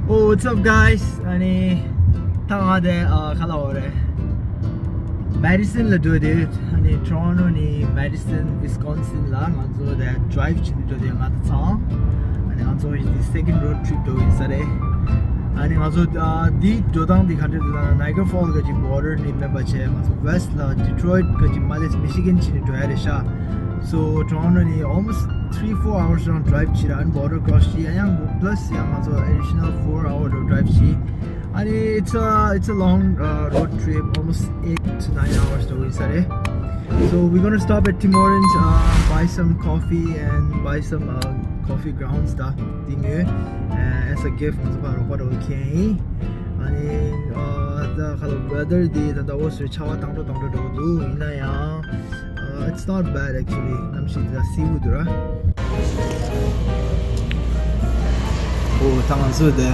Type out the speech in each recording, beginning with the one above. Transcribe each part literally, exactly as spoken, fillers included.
Oh, what's up, guys? ཨ་ནི་ད་ང་དེ་ཨ་ག་ལ་འོ་རེད། མེ་ཌི་སོན་ལ་འགྲོ་དེ། ཨ་ནི་ཊོ་རོན་ཊོ་ནས་མེ་ཌི་སོན་ཝི་སི་ཀོན་སིན་ལ་ང་ཚོ་དེ་ཌ་རའིབ་བྱེད་འགྲོ་དེ། ང་དང་ཚང་ཨ་ནི་ང་ཚོ་དེ་སེ་ཀེན་ཌ་རོཌ་ཊི་རིབ་འགྲོ་ཡིན་ས་རེད། ཨ་ནི་ང་ཚོ་ཨ་དེ་འགྲོ་སྟངས་དེ་ག་འདྲ་འགྲོ་སྟངས། ནའི་ག་ར་ཕོལ་གི་ཅིག་བོར་ཌར་ནས་མེད་པ་བྱས། ང་ཚོ་ཝེ་སི་ཊི་ལ་ཌི་ཊོ་རོའིཊ་གི་ཅིག་མ་ལས་མི་ཤི་གན་བྱས་ནས་འགྲོ་ཡ་རེད་ཤག So Toronto ནས་almost three four hours རང་ཌ་རའིབ་བྱས་ར། ཨ་ནི་བོར་ཌར་ཀོ་རོ་སི་བྱས། ཡང་ཡང་པ་ལ་སི་ཡང་ང་ཚོ་ཨེ་ཌི་ཤི་ནལ་four hour ཌའིབ་བྱས། ཨ་ནི་it's a, it's a long uh, road trip, almost eight to nine hours འགྲོ་ཡིན་ས་རེད། So we're gonna stop at Tim Hortons, uh, buy some coffee and buy some uh, coffee grounds ད་དེ་ཉོས། Uh, as a gift ང་ཚོ་ཕར་རོགས་པ་འགྲོ་མཁན་ཡིན། ཨ་ནི་uh, ད་ག་ལ་ཝེ་དར་དེ་ད་ཟླ་བོ་སོས་ཆར་པ་དྭངས་འགྲོ་དྭངས་འགྲོ་འགྲོ་གི་འདུག་ཡིན་ན་ཡང་uh, it's not bad actually. གནམ་གཤིས་དེ་ད་བསིལ་པོ་འདུག་ར། ཨོ་ད་ང་ཚོ་དེ་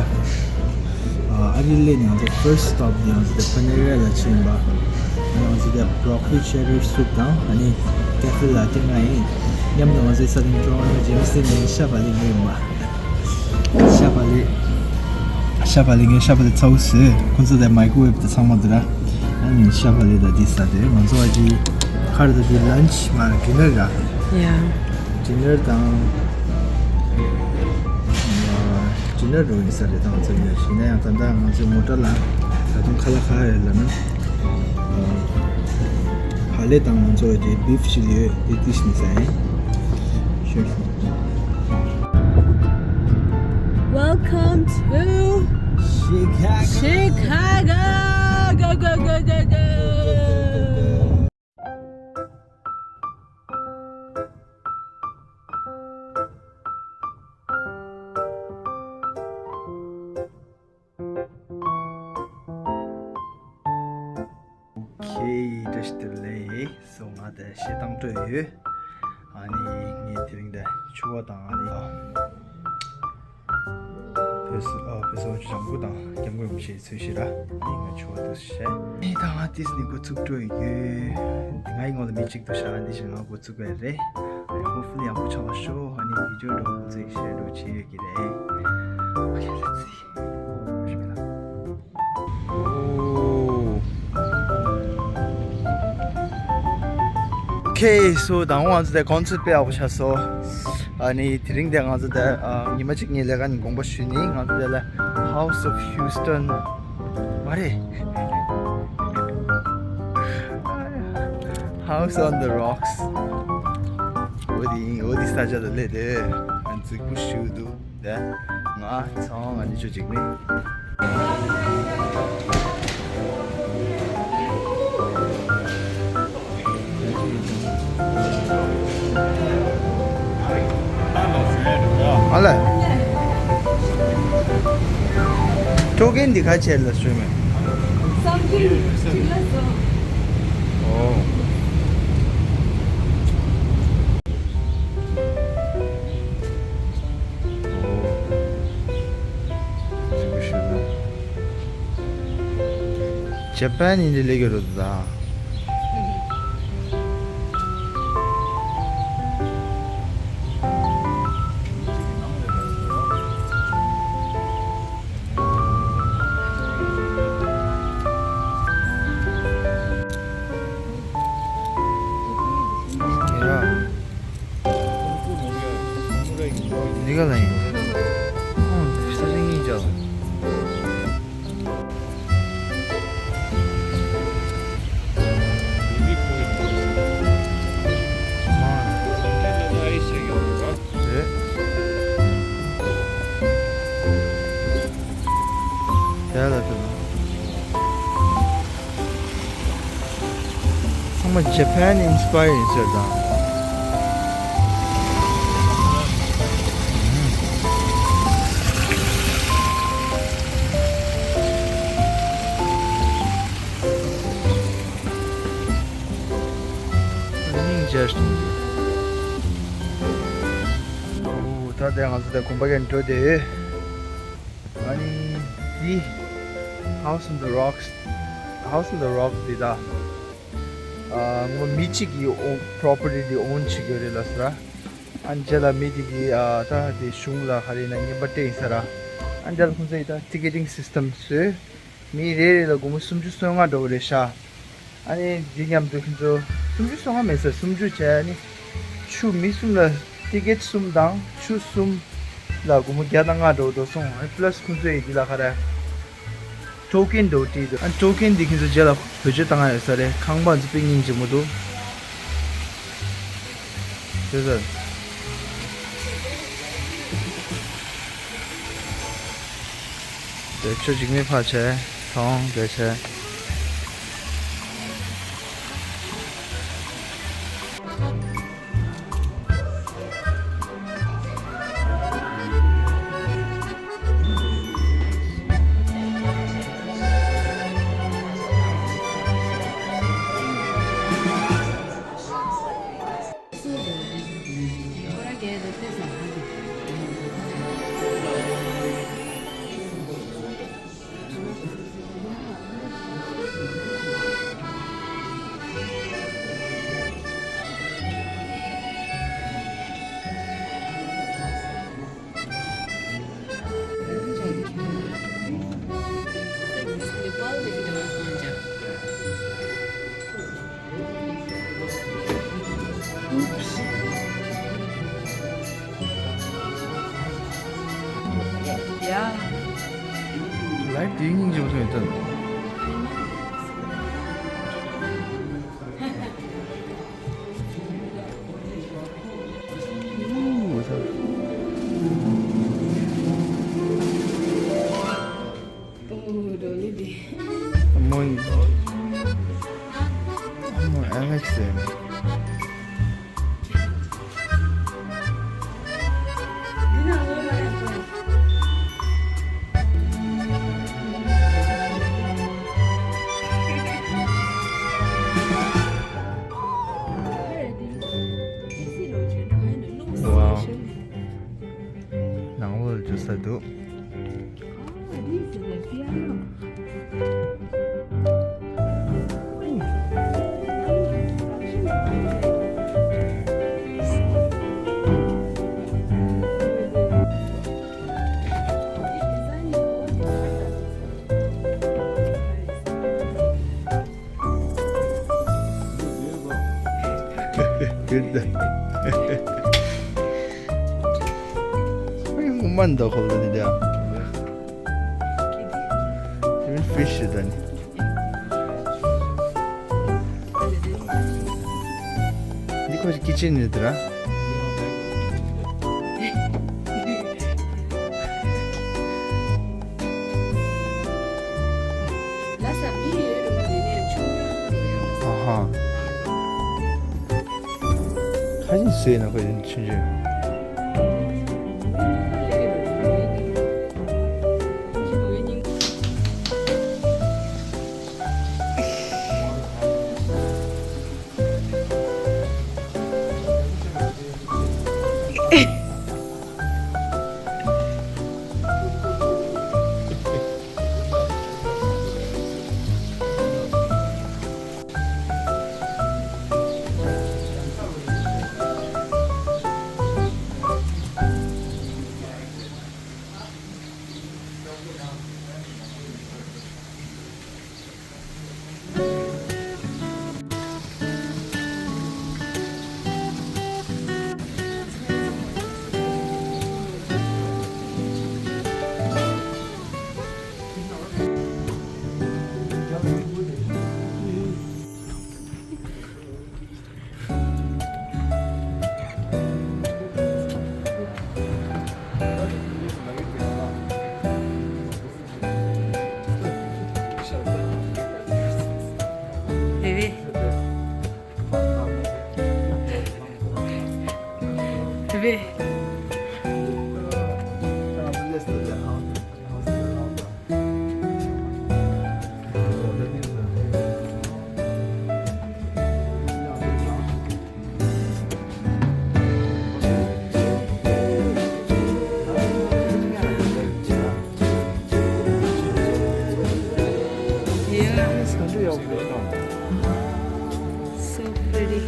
ཨ་རི་སླེབས་ནས་ང་ཚོ་ཕར་སི་ཊི་སི་ཊོབ་དེ་ང་ཚོ་དེ་པ་ན་ར་ལ་ཕྱིན་པ། ཨ་ནི་ང་ཚོ་དེ་བྷོ་རོ་ཀོ་ལི་ཆེ་ཌར་སུབ་དང་ཨ་ནི་ཀེ་ཧྥེ་ལ་ཏེ་ལྔ་ཡིན། མཉམ་དུ་ང་ཚོའི་ས་ཐེངས་ཊོ་རོན་ཊོ་ཇེ་མི་སན་ནས་ཤ་བག་ལེབ་ཉོས་ཡིན་པ། ཤ་བག་ལེབ། ཤ་བག་ལེབ་ངས་ཤ་བག་ལེབ་ཚ་བོ་བཟོས། ཁོང་ཚོ་དེ་མའི་ཀོ་ཝེབ་དེ་ཚང་མ་འདུག་ར། ཨ་ནི་ཤ་བག་ལེབ་དང་དེ་ཟ་དེ། ང་ཚོ་ཨ་ཅི་ཁར་དང་དེ་ལན་ཆི་མ་ཌི་ནར་ར། ཡ། ཌི་ནར་དང་། ཨ་ཌི་ནར་འགྲོ་ཡིན་ས་རེད། ད་ང་ཚོ་ཉལ་ཤི་ན་ཡང་ད་ལྟ་ང་ཚོའི་མོ་ཊ་ལ་ད་དུང་ཁ་ལག་ག་རེ་ལབ་ན། ཨ་བག་ལེབ་དང་ང་ཚོ་དེ་བིབ་ཞིག་ཡོད། དེ་དེ་བཞིན་ཟ་ཡིན། Sure. Welcome to Chicago. Chicago. Go, go, go, go, go. Okay, བཀྲ་ཤིས་བདེ་ལེགས། སོ་ང་དེ་བཤད་སྟངས་སྤྲོད་ཡོད། ཨ་ནི་ངས་དེ་རིང་དེ་ཕྱུ་པ་དང་ཨ་ནི་ཨ་ཕོ་སོ་ཨ་ཕོ་སོ་ཆུ་ལྗང་གུ་དང་སྐྱབས་མགོན་རིན་པོ་ཆེའི་ཚོས་གཞི་ར། ཨ་ནི་ང་ཕྱུ་པ་འདུག་བཤད། ཨ་ནི་ད་ང་ཏིས་ནས་འགོ་ཚུགས་འགྲོ་ཡོད། ང་ཡི་ངོ་ལ་མི་གཅིག་འདུག་ཤག་འདི་བཞིན་ང་འགོ་ཚུགས་པ་རེད། ཨ་ནི་hopefully ཡག་པོ་ཆགས་པ་ཤོག་ཨ་ནི་བི་ཌི་ཡོ་འགྲོ་འགོ་ཚུགས་ཤེར་འགྲོ་བྱེད་ཡོད་ཀྱི་རེད། Okay, let's see. Okay, so དང་པོ་ང་ཚོ་དེ་ཀོན་སར་ཊི་དཔེ་ཡག་པོ་ཆགས་སོང་། ཨ་ནི་དེ་རིང་དེ་ང་ཚོ་དེ་ཨ་ཉི་མ་གཅིག་ངའི་ལས་ཀ་ནས་དགོངས་པ་ཞུས་ནི། ང་ཚོ་དེ་ལ་House of Houston མ་རེད། House on the Rocks འོ་དེ་ཡིན། འོ་དེ་ས་ཆ་ལ་སླེབས་དེ་ང་རྫིག་པོ་ཞུ་འདུག་དེ་ང་ཚང་ང་ནི་ཆོ་ཅིག་ནི། ཨ་ལ། ཀྲོ་ཀན་འདི་ག་ཆེར་ལ་སོས་མེད། སམ་ཐིང་ཅིག་ལ་སོ། ཨོ། ཇ་པན་ཡིན་དེ་ལས་ཀྱི་རོ་ད། འདི་ག་ལ་ཡིན། ཨོ་ས་ཆ་གཉིས་ཅག་རེད། དེ་ལ་དེ་ལ། ཚང་མ་ཇ་པན་ཨིན་སི་པ་ཡར་ཡིན་ཟེར་དང་། སྙིང་རྗེ་སོང་། ཨོ་ད་དེ་ང་ཚོ་དེ་གོམ་པ་གན་འགྲོ་དེ། ཨ་ནི་འདི་House on the Rocks, House on the Rock འདི་ད། ཨ་ངོ་མ་མི་གཅིག་གིས་ཨོ་པོ་རོ་པར་ཊི་འདི་ཨོན་བྱེད་ཀྱི་ཡོད་རེད་ལབ་སོང་ར། ཨ་ནི་རྗེས་ལ་མི་དེ་གིས་ཨ་ད་དེ་གཞུང་ལ་ག་རེ་ཡིན་ན་རྔན་པ་སྤྲད་ཡིན་ས་ར། ཨ་འདྲ་ལ་ཁོང་ཚོ་ཡི་ད་ཊི་ཀེ་ཊིང་སི་སི་ཊམ་བཟོས། མི་རེ་རེ་ལ་སྒོར་མོ་སུམ་ཅུ་སོ་ལྔ་འགྲོ་བ་རེད་ཤག་ཨ་ནི་འདི་མཉམ་དུ་ཁྱེད་ཚོ་སུམ་ཅུ་སོ་ལྔ་མེད་ས་སུམ་ཅུ་བྱས། ཨ་ནི་ཆུ་མི་གསུམ་ལ་ཊི་ཀེ་ཊི་གསུམ་དང་ཆུ་གསུམ་ལ་སྒོར་མོ་བརྒྱ་དང་ལྔ་འགྲོ་འགྲོ་སོང་། ཨ་ནི་པ་ལ་སི་ཁོང་ཚོ་ཡི་འདི་ལ་ག་རེ་ཊོ་ཀེན་འགྲོ་བྲིས་འདུག་ཨ་ནི་ཊོ་ཀེན་འདི་ཁྱེད་ཚོ་རྗེས་ལ་བེད་སྤྱོད་བཏང་ཡ་ཡོད་ས་རེད། ཁང་པ་ཚོ་དཔེ་སྙིང་རྗེ་མོ་འདུག་དེ་ཚོ། དེ་ཆུ་འཇིགས་མེད་ཕར་བྱས། ཐོང་དེ་བྱས། ལའིབ་དེ་སྙིང་རྗེ་པོ་ཐོན་ཡོད་ད། ཨོ། འགྲོ་ལུགས་འདི། མོ་ཡིན། མོ་ཨ་ལེགས་ཟེར། ནང་ལོགས་འཇུ་ས་འདུག་སྔོན་མ་འདི་ཁོ་ལ་ནི་ལ། Even fish ད་ནི། འདི་ཁོ་ཀི་ཅན་ནི་དེ་ར། ལ་ས་མི་ཡོད་རུང་དེ་ནས་ཆུང་ཆུང་ཡོད་ལ་ས། ཨ་ཧ། ཁ་ཅིག་ཟོས་ན་ཁོ་ཡིན་ཆུང་ཆུང་། Baby. Baby. Yeah. So pretty.